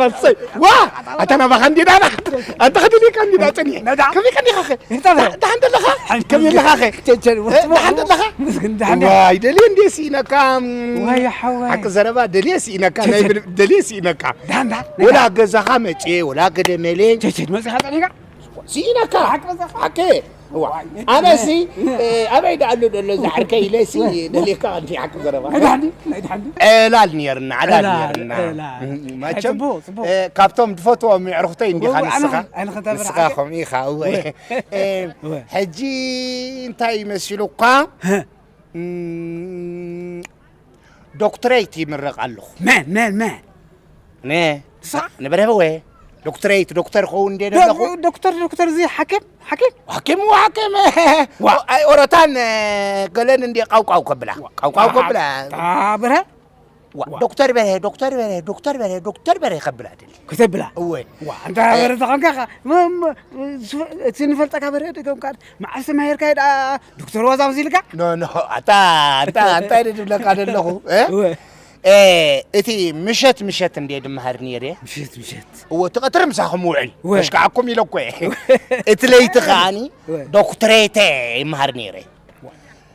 ኣሰይ ዋ ኣታ ናባኻ እንዲዳና ኣንተ ከደልየካ እንዲዳ ጸኒሐ ነዳ። ከመይ ቀኒኻ ኸ እንተ በለ። ደሓን ደለኻ ከመይ ኣለኻ ኸ ቸቸል እ፣ ደሓን ደለኻ ምስግን ደሓን ዋ ይደልየ እንዴ ስኢነካ። ዋይ ሓወይ። ሓቂ ዘረባ ደልየ ስኢነካ ናይ ቸቸል። ብል- ደልየ ስኢነካ። ደሓን ደሓን ወላ ገዛኻ መጽየ ወላ ገደመለ ቸቸል መጽኻ ጠሪጋ ስኢነካ። ሓቂ መጽኻ ሓቂ ዋ፣ ኣነሲ ኣበይ ደኣሉ ደሎ ዝዓርከ ኢለሲ ደልየካ ኣንቲ ሓቂ ዘረባ ናይ ደሓን ናይ ደሓን ዕላል ነርና ዕላል ዕላል፣ ነርና። ዕላል። መቸም ጽቡቅ፣ ጽቡቅ። እ፣ ካብቶም ዝፈትዎም የዕሩኽተይ እንዲኻ ወ- ኣነ ንስኻ ኸም- ኣነ ኸም ንስኻ ተበራኸ- ከም ኢኻ እወ። እወ። እ፣ እወ። ሕጂ እንታይ ይመስሉኳ? ሀ። እም፣ ዶክትሬት ይምረቕ ኣለኹ። መን መን መን ነ ንሳ ንበረህወ ዶክትሬት ዶክተር ኸውን እንደ ዶ- ደለኹ ዶ- ዶክተር ዶክተር እዚ ሓኪም ሓኪም ሓኪም ዋ ሓኪም ዋ። ኣይ ኦረታን ገለን እንደ ቃውቃው ከብላ ቃውቃው ከብላ ታ ብረ ዋ፣ ዶክተር በርሄ ዶክተር በርሄ ዶክተር በርሄ ዶክተር በርሄ ከብላ ደሊ ከተብላ እወ ዋ እንታ በረ ተኾንካ ኸ- ም- ም- ስ- እቲ ንፈልጠካ በረ ደገምካ መዓስ ማሄርካ ዳ ዶክተር ዋዛ ኣብዚ ኢልካ ኖ ኖ ኣታ ኣታ ኣንታይ ድብለካ ደለኹ እ? እወ። እ፣ እቲ ምሸት ምሸት እንደ ድመሃር ነይረ ምሸት ምሸት እዎ እቲ ቀትሪ ምሳኹም ውዕል እወ። ከሽካዓኩም ኢለ እኮ እየ እቲ ለይቲ ከዓኒ እወ። ዶክትሬተ ይመሃር ነይረ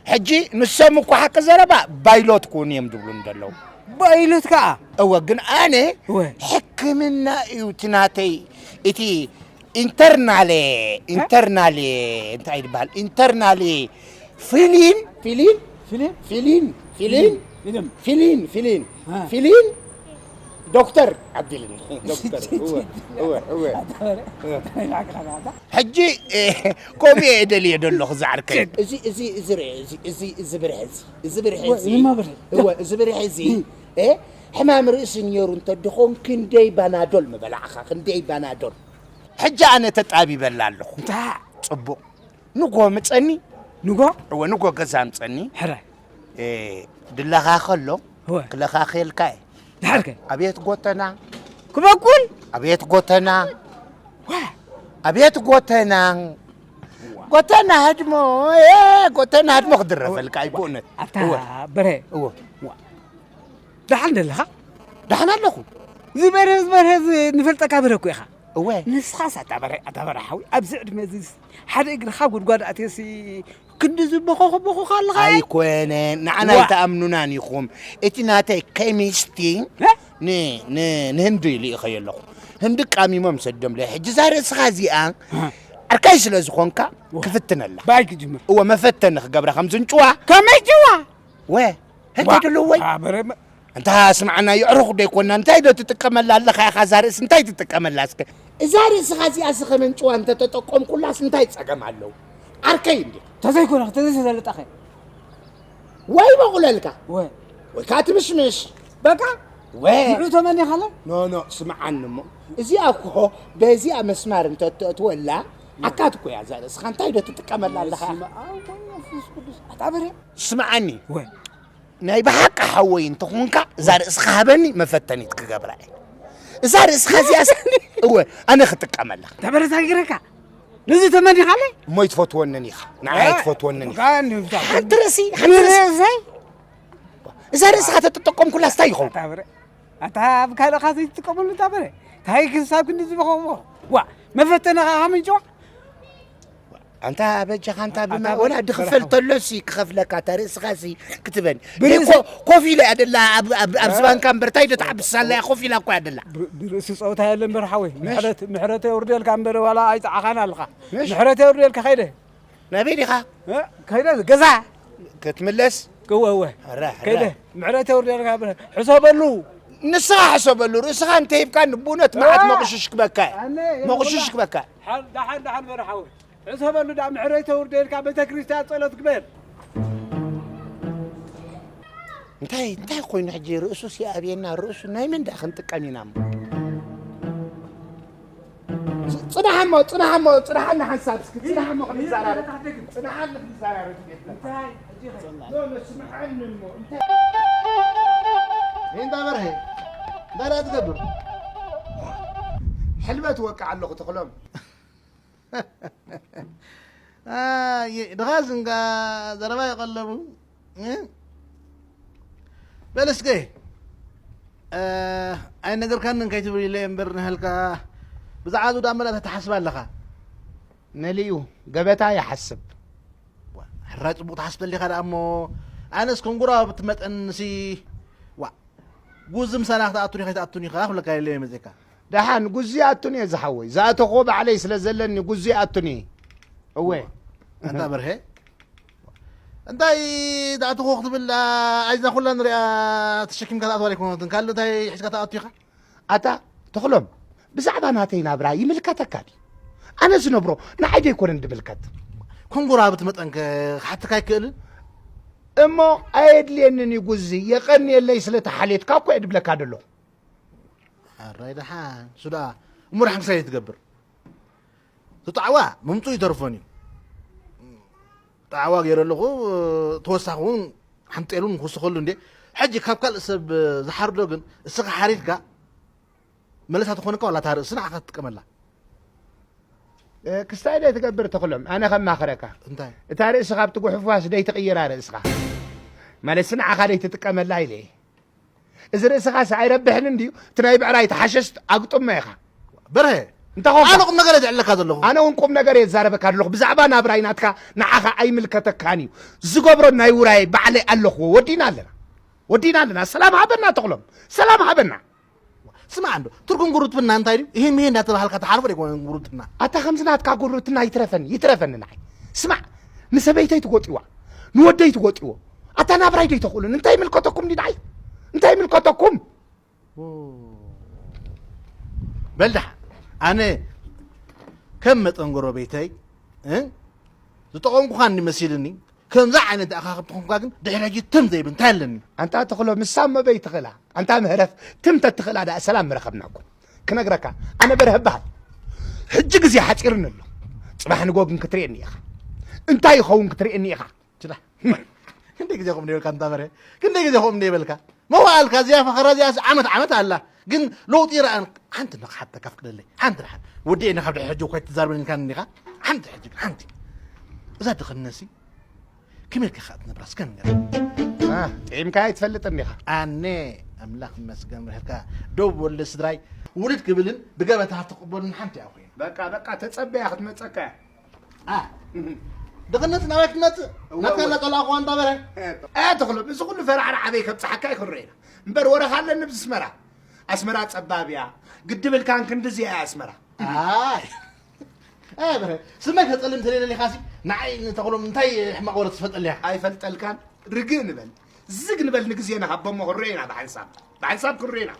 ሕጂ ንሶም እኮ ሓቂ ዘረባ ባይሎት ክውን እዮም ዝብሉ እንደለዉ ባይሎት ከዓ እወ ግን ኣነ እወ። ሕክምና እዩ እቲ ናተይ እቲ ኢንተርናል ኢንተርናል እንታይ ይበሃል ኢንተርናል ፊሊን ፊሊን ፊሊን ፊሊን ፊሊን ፊሊን ፊሊን ፊሊን አ። ፊሊን ዶክተር ዓብዲልን ዶክተር እወ እወ እወ ሕጂ ከምኡ እየ ደልየ ደለኹ ዝዓርከይ እዚ እዚ እዚ ርአ እዚ እዚ እዚ ብርሒ እዚ እዚ ብርሒ እዚ እወ፣ እዚ ብርሒ እዚ እ፣ ሕማም ርእሲ ነይሩ እንተድኾን ክንደይ ባናዶል ምበላዕኻ ክንደይ ባናዶል ሕጂ ኣነ ተጣቢበላ ኣለኹ እንታ ጽቡቕ ንጎ ምጸኒ ንጎ እወ ንጎ ገዛ ምጸኒ ሕራይ እ፣ ድለኻ ከሎ እወ ክለኻኸየልካ እየ ድሓርከ ኣቤት ጎተና ክበኩል ኣቤት ጎተና ዋ ኣቤት ጎተና ጎተና ህድሞ እ፣ ጎተና ህድሞ ክድረፈልካ እዩ ብእውነት ኣታ እወ በረ እወ ዋ ደሓን ደለኻ ደሓን ኣለኹ ዝበርሀ ዝበርሀ ንፈልጠካ በረ እኮ ኢኻ እወ ንስኻስ ኣታ በረ ኣታ በረ ሓዊ ኣብዚ ዕድመ እዚ ሓደ እግርኻ ጉድጓድ ኣትየሲ ክንዲ ዝበኾኹ በኹኻ ኣለኻ ኣይኮነ ንዓና ዋ። ኣይተኣምኑናን ኢኹም እቲ ናተይ ኬሚስቲ እ? ን- ን- ንህንዲ ልኢኸዮ ኣለኹ ህንዲ ቃሚሞም ሰዶምለ ሕጂ እዛ ርእስኻ እዚኣ ዓርካይ ስለ ዝኾንካ ክፍትነላ ባይ ክጅምር እወ መፈተኒ ክገብራ ከም ዝንጭዋ ከመይ ጅዋ ወ እንታይ ደለዎ ወይ ኣበረ መ- እንታ ስምዓና የዕሩኽ ዶ ይኮና እንታይ ዶ ትጥቀመላ ኣለኻ ኢኻ እዛ ርእሲ እንታይ ትጥቀመላ እስከ እዛ ርእስኻ እዚኣ ስኸመንጭዋ እንተተጠቆምኩላስ እንታይ ጸገም ኣለዎ ዓርከይ እንዲ ተዘይኮነ ተዘይተዘለጠኸ ወይ በቑለልካ ወይ ወይ ከዓ ትምሽምሽ በቃ ወይ ንዑ ተመኒኻለ ኖ ኖ ስምዓኒ እሞ እዚኣ እኮ በዚኣ መስማር እንተትእትወላ ዓካት እኮ እያ እዛ ርእስኻ እንታይ ዶ ትጥቀመላ ኣለኻ ስምዓኒ ወይ ናይ ብሓቂ ሓወይ እንተኾንካ እዛ ርእስኻ ሃበኒ መፈተኒት ክገብራ እየ እዛ ርእስኻ እዚኣ እወ ኣነ ክጥቀመላ ተበረታጊረካ ነዚ ተመኒኻለ እሞ ይትፈትወንን ኢኻ ንዓይ ትፈትወንን ኢኻ ሓንቲ ርእሲ ሓንቲ ርእሲ ርእሰይ እዛ ርእስኻ ተተጠቀምኩላ ስታይ ይኸውን ኣታ ኣብ ካልእኻ ዘይትጥቀመሉ እታ በረ ታይ ክሳብ ክንዲ ዝበኸዎ ዋ መፈተንኻ ከምንጭዋ ኣንታ በጃኻ ኣንታ ብማ ኣታ ወላ ድኽፈል በረኻ። ተሎሲ ክኸፍለካ እታ ርእስኻሲ ክትበኒ ብርእሲ- ኮፍ ኢለ ኣደላ ኣብዚ ባንካ እምበር ታይ ዶ ተዓብሳላ እያ ኮፍ ኢላ እኮ ኣደላ ብርእሲ ፀውታ የለ እምበር ሓወይ ምሕረት ምሕረት የውርደልካ እምበር ዋላ ኣይፀዓኻን ኣለኻ ምሕረት የውርደልካ ከይደ ናበይ ዲኻ ከይደ ገዛ ክትምለስ እወ እወ ከይደ ምሕረት የውርደልካ ሕሰበሉ ንስኻ ሕሰበሉ ርእስኻ እንተሂብካ ንቡነት መዓት መቑሽሽ ክበካ መቑሽሽ ክበካ ደሓን ደሓን በረ ሓወይ ሕሰበሉ ዳ ምሕረይ ተውርደልካ ቤተክርስትያን ጸሎት ግበር እንታይ እንታይ ኮይኑ ሕጂ ርእሱስ ይኣብየና ርእሱ ናይ መን ዳ ክንጥቀም ኢና እሞ ጽናሕ እሞ ጽናሕ እሞ ጽናሓና ሓንሳብ እስኪ ጽናሕ እሞ ክንዛራረብ ጽናሓና ክንዛራረብ እንታይ ሕጂ ኖ ኖ ስምዓኒ እሞ እንታይ እንዳ በርሀ እንታይ ዳ ትገብር ሕልበት ወቃ ኣለኹ ተኽሎም ድኻ ዝንጋ ዘረባ የቐለቡ በል እስከ ኣይነገርካንን ከይትብል ኢለ እምበር ንህልካ ብዛዕባ ዝውዳእ መላእታ ትሓስብ ኣለኻ። ነሊኡ ገበታ ይሓስብ። ዋ፣ ሕራይ ጽቡቕ ትሓስበሊ ኢኻ ደኣ እሞ፣ ኣነስ ኮንጉራ ብትመጠንሲ፣ ዋ፣ ጉዚ ምሳና ክትኣቱን ኢኻ ኣይትኣቱን ኢኻ ክብለካ ኢለ እየ መጺእካ። ደሓን ጉዚ ኣቱን እየ ዝሓወይ። ዝኣተኽዎ ባዕለይ ስለ ዘለኒ ጉዚ ኣቱን እየ። እወ። ኣንታ በርሄ፣ እንታይ ትኣትዎ ክትብል፣ ኣይዛ ኩላ ንሪኣ ተሸኪምካ ትኣትዋ ኣይኮነትን። ካልእ እንታይ ሒዝካ ትኣቱ ኢኻ? ኣታ ተኽሎም፣ ብዛዕባ ናተይ ናብራ ይምልከተካ ድዩ? ኣነ ዝነብሮ ንዓይ ዶ ኣይኮነን ዝምልከት? ኮንጎራ ብትመጠንከ ክሓተካ ኣይክእልን? እሞ ኣየድልየንን እዩ ጉዚ፣ የቐንየለይ ስለ ተሓልየትካ እኮ እየ ድብለካ ዘለኹ። ሕራይ ደሓን፣ እሱ ደኣ እሞ ደሓን ክሳይ ትገብር? እቲ ጣዕዋ ምምፅኡ ይተርፎን እዩ። ጣዕዋ ገይረ ኣለኹ፣ ተወሳኺ እውን ሓምጤሉ ንክውስኸሉ እንዴ። ሕጂ ካብ ካልእ ሰብ ዝሓርዶ ግን እስኻ ሓሪድካ መለሳ ትኾነካ ዋላ እታ ርእሲ ንዓኻ ትጥቀመላ። እ፣ ክስታይ ደይ ትገብር ተኽሎም፣ ኣነ ከማኽረካ። እንታይ? እታ ርእሲ ካብቲ ጉሕፋስ ደይ ትቕይራ ርእስኻ። ማለትሲ ንዓኻ ደይ ትጥቀመላ ኢለ እየ። እዚ ርእስኻስ ኣይረብሕን እንድዩ፣ እቲ ናይ ብዕራይ ተሓሸስ ኣግጥሞ ኢኻ። በርሀ፣ እንታይ ኾንካ? ኣነ ቁም ነገር እየ ዝዕለካ ዘለኹ። ኣነ እውን ቁም ነገር እየ ዝዛረበካ ዘለኹ። ብዛዕባ ናብራይ ናትካ ንዓኻ ኣይምልከተካን እዩ። ዝገብሮ ናይ ውራይ ባዕለይ ኣለኽዎ። ወዲና ኣለና። ወዲና ኣለና። ሰላም ሃበና ተኽሎም። ሰላም ሃበና። ስማዕ እንዶ፣ ትርጉም ጉርብትና እንታይ ድዩ? ይሄ ምሄ እንዳተባሃልካ ትሓልፎ ደይኮነ ጉርብትና። ኣታ ከምዚ ናትካ ጉርብትና ይትረፈኒ፣ ይትረፈኒ ንዓይ። ስማዕ፣ ንሰበይተይ ትጎጥዋ፣ ንወደይ ትጎጥዎ። ኣታ ናብራይ ደይተኽእሉን። እንታይ ይምልከተኩም ድዩ ንዓይ? እንታይ ይምልከተኩም? በል ደሓን፣ ኣነ ከም መጠን ጎረቤተይ፣ እ? ዝጠቐምኩኻ እንዲ መሲልኒ፣ ከምዛ ዓይነት ኣኻኽብ ተኾንካ ግን ድሕሪ ሕጂ ትም ዘይብል እንታይ ኣለኒ? ኣንታ ተኽሎ፣ ምሳ እሞ በይትኽእላ። ኣንታ ምህረፍ፣ ትም ተትኽእላ ደኣ ሰላም ምረኸብና እኮ። ክነግረካ፣ ኣነ በርሀ እበሃል። ሕጂ ግዜ ሓጺርኒ ኣሎ። ጽባሕ ንጎ ግን ክትርእየኒ ኢኻ። እንታይ ይኸውን ክትርእየኒ ኢኻ። ችላ። ክንደይ ግዜ ከምኡ ይበልካ እንታ በርሀ? ክንደይ ግዜ ከምኡ ይበልካ? መዋእልካ እዚኣ ፈኸራ እዚኣ ዓመት ዓመት ኣላ። ግን ለውጢ ይረኣን። ሓንቲ ንኽሓተካ ፍቅደለይ። ሓንቲ ደሓን። ወዲኤ ንኻብ ድሕሪ ሕጂ እኮ ኣይትዛረበኒ ኢልካኒ እንዲኻ? ሓንቲ ሕጂ ግን ሓንቲ። እዛ ድኽነሲ ከመይ ኢልካ ኸኣ ትነብራ እስከ ንገረኒ። አ፣ ጥዒምካ ኣይትፈልጥን ዲኻ? ኣነ ኣምላኽ ይመስገን ብርህካ ደው ወልደ ስድራይ ውልድ ክብልን ብገበታ ትቕበሉን ሓንቲ እያ ኮይኑ። በቃ፣ በቃ፣ ተጸበያ ክትመጸካ እያ። አ፣ ድኽነት ናባይ ክትመጽእ? እወ፣ ናትካ እወ። እናጸላእኹዋ እንዳ በረ? እ፣ ኣያ ተኽሎም፣ እዚ ኩሉ ፈራዕራዕ ኣበይ ከብጽሓካ ኣይክንርእዮ ኢና። እምበር ወረኻ ኣለኒ ብዚ ኣስመራ። ኣስመራ ጸባብ እያ። ግድብ ኢልካን ክንድዚ እያ ኣስመራ። ኣይ። ኣያ በረ፣ ስመይ ከጸልም ተለለ ኢኻሲ፣ ንዓይ ንተኽሎም እንታይ ሕማቕ ወረ ትፈልጠልያ? ኣይፈልጠልካን። ርግእ ንበል። ዝግ ንበል ንግዜና ሃቦ እሞ ክንርእዮ ኢና ብሓንሳብ። ብሓንሳብ ክንርእዮ ኢና።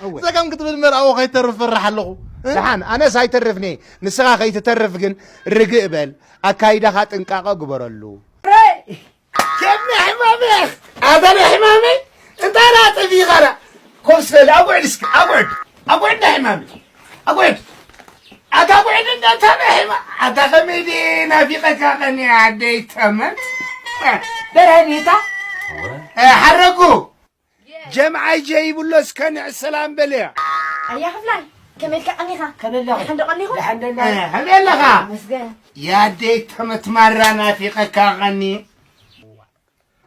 እወ። ጸገም ክትብል መርኣዎ ከይተርፍ ፈርሕ ኣለኹ። እ? ደሓን፣ ኣነስ ኣይተርፍን እየ። ንስኻ ከይትተርፍ ግን ርግእ በል። ኣካይዳኻ ጥንቃቐ ግበረሉ። ሬ! ከም ናይ ሕማመይ! ኣታ ናይ ሕማመይ! እንታይ ደኣ ጠፊእኻ ደኣ? ኮፍ እስከ፣ ኣጉዕድ እስከ፣ ኣጉዕድ! ኣጉዕድ ናይ ሕማመይ! ኣጉዕድ! ኣታ ኣጉዕድ እንዳ እንታይ ናይ ሕማ-፣ ኣታ ከመይ ድየ ናፊቐካ ቀንየ ዓደይ ተመን! በርሀ ዲታ? እ፣ ሓረጉ! ጀምዓይ ጀይብሎ እስከ ንዕ ሰላም በልያ። ኣያ ክፍላይ፣ ከመይ ኢልካ ቀኒኻ? ከመይ ኣለኻ? ደሓን ዶ ቀኒኹም? ደሓን ዶ ኣለኻ? እ፣ ከመይ ኣለኻ? መስገን። ያደይ ተመት ማራ ናፊቐካ ቀኒ።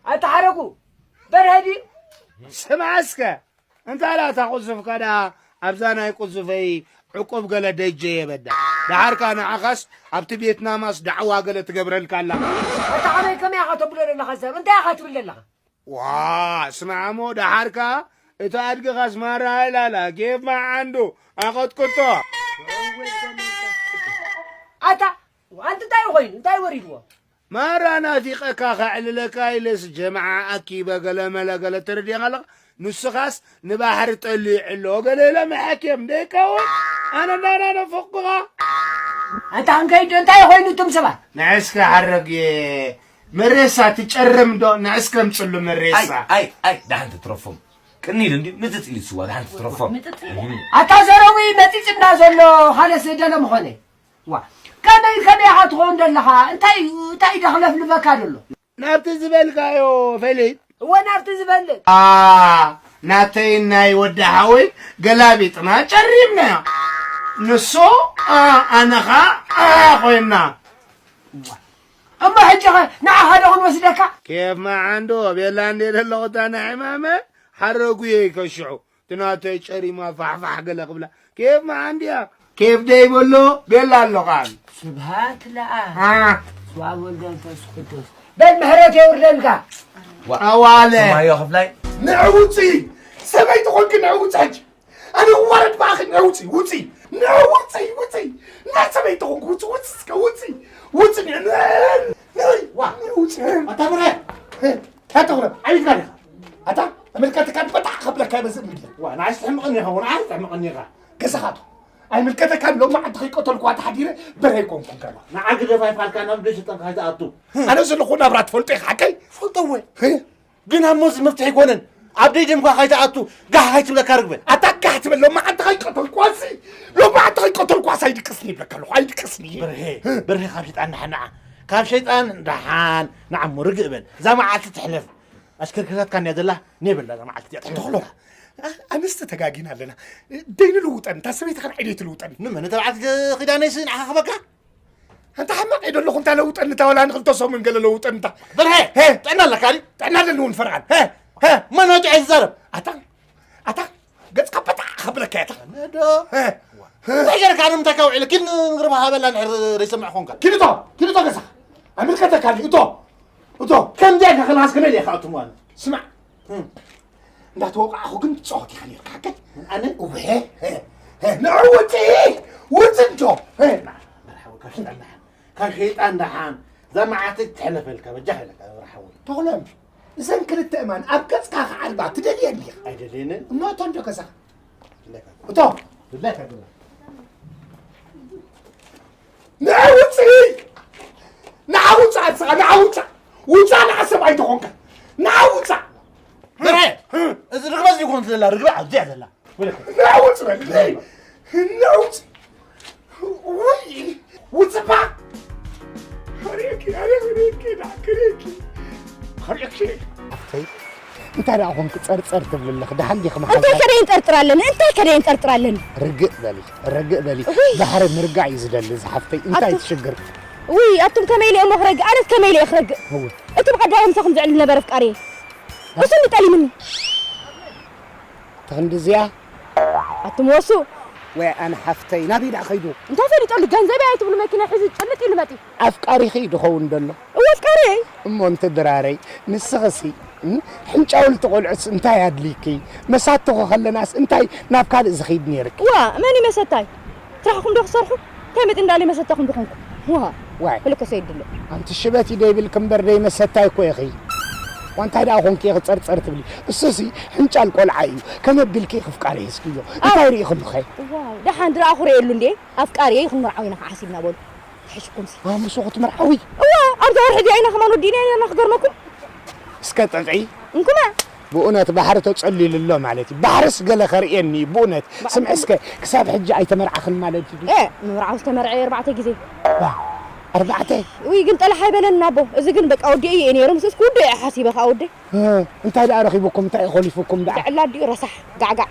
ኣታ ሓረጉ፣ በርሀ ድዩ? ስማዕ እስከ፣ እንታይ ደኣ እታ ቁዙፍካ ደኣ ኣብዛ ናይ ቁዙፈይ ዕቁብ ገለ ደጀ የበዳ። ደሓርካ ንዓኻስ ኣብቲ ቬትናማስ ዳዕዋ ገለ ትገብረልካ ኣላ። ኣታ ከመይ ከመይ ኢኻ ተብሎ ዘለኻ ሰብ? እንታይ ኢኻ ትብል ዘለኻ? ዋ፣ ስማዕ እሞ ደሓርካ እታ ኣድግኻስ ማራ ኣይላላ፣ ኬፍ ማዓንዱ ኣቐጥቅጦ። ኣታ፣ ኣንቲ እንታይ ኮይኑ? እንታይ ወሪድዎ? ማራ ናፊቐካ ከዕልለካ ኢለስ ጀምዓ ኣኪበ ገለ መለ ገለ ተረዲእካ ኣለኻ። ንስኻስ ንባሕሪ ጠሊዑ ኣሎ ገለ ኢለ መሓኬም ደይከውን? ኣነ እንዳና ነፈኩኻ። ኣንታ ክንከይድ ዶ? እንታይ ኮይኑ እቶም ሰባት? ንዕስከ ሓረግ መሬሳ ትጨርም ዶ? ንዕስከ ምጽሉ መሬሳ። ኣይ፣ ኣይ፣ ኣይ፣ ደሓን ትትረፎም። ቅኒል እንዲ ምጥጥ ኢሉ ስዋ ደሓን ትትረፎም። ምጥጥ ኢሉ። እም። ኣታ ዘረዊ መጢጥ እንዳ ዘሎ ካልስ ደለ ምኾነ። ዋ፣ ከመይ፣ ከመይ ኢኻ ትኸውን ዘለኻ? እንታይ፣ እንታይ ደኽለፍልፈካ ደሎ? ናብቲ ዝበልካዮ ፈሊጥ። እወ፣ ናብቲ ዝበልጥ። ኣ፣ ናተይን ናይ ወዲ ሓወይ ገላቢጥና ጨሪምናዮ። ንሱ፣ ኣ፣ ኣነ ኸኣ፣ ኣ፣ ኮይንና። እሞ ሕጂ ኸ ንዓኻ ዶ ክንወስደካ? ኬፍ መዓንዶ፣ ቤላ እንዴ ዘለኹ እታ ናይ ሕማመ፣ ሓረጉ እየ ከሽዑ። ትናተይ ጨሪማ ፋሕፋሕ ገለ ክብላ። ኬፍ መዓንድያ? ኬፍ ደይ በሎ ቤላ ኣሎ ኸዓ። ስብሃት ለኣ። አ። ስብኣ ወልድ መንፈስ ቅዱስ። በል ምሕረት የውርደልካ። ዋ-፣ ኣዋለ። ሰማዮ ክፍላይ። ንዑ ውፅኢ። ሰበይቲ ኾንኪ ንዑ ውፅኢ ሕጂ። ኣነ ዋረድ ብኣኺ ንዑ ውፅኢ፣ ውፅኢ። ንዑ ውፅኢ፣ ውፅኢ። ናይ ሰበይቲ ኾንኪ ውፅኢ፣ ውፅኢ እስከ ውፅኢ። ውፅኢ ንዑ፣ ንዑ፣ ዋ። ንዑ ውፅኢ። ኣታ ብረ። እ፣ ኣታ ብረ። ዓቢድካ ዲኻ? ኣታ፣ ኣመልከትካ በጣዕ ከብለካ ይመስል ሚድያ። ዋ፣ ንዓይ ትሕምቕኒ ኢኻ፣ ንዓይ ትሕምቕኒ ኢኻ። ገዛኻ ኣቶ። ኣይምልከተካን፣ ሎሚ ዓዲ ከይቀተልኳ ተሓዲረ በረ ኣይኮንኩን ከሎ። ንዓ ግደፍ ኣይፋልካ ናብ ደሽ ጠንካ ኣይትኣቱ። ኣነ ዘለኹ ናብራ ትፈልጦ ኢኻ ሓቀይ? ፈልጦ እወ። ህ? ግን ኣሞ እዚ መፍትሒ ኣይኮነን። ኣብ ደይ ደምኳ ከይትኣቱ ጋሕ ከይትብለካ ርግበ። ኣታ ጋሕ ትብል፣ ሎሚ ዓዲ ከይቀተልኳሲ፣ ሎሚ ዓዲ ከይቀተልኳስ ኣይድቅስኒ ይብለካ ኣለኹ፣ ኣይድቅስኒ። በርሄ፣ ህ? በርሄ ካብ ሸይጣን ደሓን ንዓ። ካብ ሸይጣን ደሓን ንዓ እሞ ርግእ በል። እዛ መዓልቲ ትሕለፍ። ኣሽከርክርታትካ እንድያ ዘላ፣ ኔበላ እዛ መዓልቲ እዚኣ ትሕለፍ። ተኽሎ፣ ኣ-፣ ኣንስቲ ተጋጊና ኣለና። ደይ ንልውጠን፣ እታ ሰበይቲ ኸን ዓይደይ ትልውጠን። ንመን? እታ በዓልቲ ኪዳነይሲ ንዓኻ ክበካ? ኣንታ ሓማቕ እየ ደለኹ፣ እንታ ለውጠኒ፣ እታ ወላ ንኽልተ ሰሙን ገለ ለውጠኒ፣ እንታ። በርሀ፣ ሄ! ጥዕና ኣለካ ድዩ? ጥዕና ኣለኒ እውን ፈርዓን። ሄ! ሄ! መን ወዲዐ ዝዛረብ? ኣታ፣ ኣታ፣ ገጽካ በጣዕ ከብለካ እየ፣ ኣታ። ነዶ። ሄ! እንታይ ገይርካ ንምንታይ ካብ ውዒለ? ኪድ ንግርማ ሃበላ እንድሕር ዘይሰምዕ ኾንካ። ኪድ እቶ፣ ኪድ እቶ ገዛኻ። ኣይምልከተካን እዩ፣ እቶ። እቶ። ከምዚኣ ኢልካ ከለኻስ ከመይ ኢለ እየ ክኣቱ ማለት? ስማዕ። እም። እንዳተወቃዕኹ ግን ትጻወት ኢኻ ነርካ፣ ሓቀይ? ኣነ? እወ፣ ሄ፣ ሄ፣ ሄ፣ ንዑ ውጽኢ፣ ውጽእ እንዶ። ሄ። መርሓባ፣ ካብ ሸይጣን ደሓን፣ ካብ ሸይጣን ደሓን። እዛ መዓልቲ ትሕለፈልካ፣ በጃኻ ኢለካ፣ መርሓባ። ተኽሎም፣ እዘን ክልተ እማን ኣብ ገጽካ ክዓርባ ትደልየን ዲኻ? ኣይደልየንን። እሞ እቶ እንዶ ገዛኻ። እቶ። ንዓ ውፅኢ! ንዓ ውፃእ! ንስኻ ንዓ ውፃእ! ውፃእ! ንዓ ሰብ ኣይተኾንካ! ንዓ ውፃእ! በርሀ! እዚ ርግበ እዚ ይኮን ዘላ፣ ርግበ ኣብዚኣ ዘላ። ንዓ ውፅእ በል! ንዓ ውፅእ! ውይ! ውፅእ እባ! ኣርእየኪ! ኣርእየኪ! ኣርእየኪ! ኣርእየኪ! ኣፍተይ፣ እንታይ ደኣ ኾንክ ጸርጸር ትብል ኣለኽ? ደሓን ዲኺ መሓዛ? እንታይ ከደይ እንጠርጥር ኣለኒ? እንታይ ከደይ እንጠርጥር ኣለኒ? ርግእ በሊ፣ ርግእ በሊ። እውይ። ባሕሪ ምርጋእ እዩ ዝደሊ፣ ዝሓፍተይ። እንታይ ኣቱ-፣ ትሽግር? ውይ፣ ኣቱም ከመይ ኢለ እሞ ክረግእ? ኣነስ ከመይ ኢለ እየ ክረግእ? እወ። እቲ ብቐዳይ ምሳኹም ዝዕልል ነበረ ኣፍቃሪየ። እ? እሱ እንዲ ጠሊምኒ። ተኽንዲ እዚኣ? ኣቱም ወሱ። ወይ ኣነ ሓፍተይ፣ ናበይ ደኣ ኸይዱ? እንታይ ፈሊጠሉ? ገንዘበይ ኣይትብሉ፣ መኪና ሒዙ ጭልጥ ኢሉ መጺኡ። ኣፍቃሪኺ እዩ ድኸውን ደሎ። እወ፣ ኣፍቃሪየይ። እሞ እንተ ድራረይ፣ ንስኽሲ፣ እም፣ ሕንጫውልቲ ቆልዑትስ እንታይ ኣድልይኪ? መሳትኹ ከለናስ እንታይ ናብ ካልእ ዝኸይድ ነይርኪ? ዋ፣ መን እዩ መሰታይ? ስራሕኹም ዶ ክሰርሑ? እንታይ መጢ እንዳለ መሰታኹም ዶ ኾንኩ? ዋ፣ ዋይ። ክልከሶ የድሊ። ኣንቲ ሽበት እዩ ደይብልኪ እምበር ደይ መሰታይ እኮ ኢኺ። ዋ፣ እንታይ ደኣ ኾንኪ ኢኺ ጸርጸር ትብሊ? እሱሲ ሕንጫል ቆልዓ እዩ። ከመ ኣቢልኪ ኢኺ ኣፍቃሪ ሒዝክዮ? ኣው። እንታይ ርኢኽሉኸ? ዋው፣ ደሓን ድረኣኹ ርእየሉ እንዴ? ኣፍቃሪየይ ክንምርዓው ኢና ከዓ ሓሲብና በሉ። ትሕሽኩምሲ። ኣምሱ ክትምርዓዊ? እዋ፣ ኣብዛ ወርሒ እዚኣ ኢና ከማን ወዲእና ኢና ክገርመኩም። እስከ ጥቕዒ። እንኩመ። ብእውነት ባሕሪ ተጸሊሉ ኣሎ ማለት እዩ። ባሕርስ ገለ ከርእየኒ እዩ፣ ብእውነት። ባሕሪ ስምዒ እስከ፣ ክሳብ ሕጂ ኣይተመርዓኽን ማለት እዩ? እ፣ ምምርዓው ዝተመርዐ ኣርባዕተ ግዜ። ዋ፣ ኣርባዕተ? ውይ፣ ግን ጠላሕ ኣይበለኒ ኣቦ። እዚ ግን በቃ ወዲኡ እዩ ነይሩ። ምስ እስኪ ውድኡ እየ ሓሲበ ከዓ ወደይ። እ፣ እንታይ ደኣ ረኺቡኩም? እንታይ እዩ ኮሊፉኩም ደኣ? ብዕላ ኣዲኡ ረሳሕ፣ ጋዕጋዕ።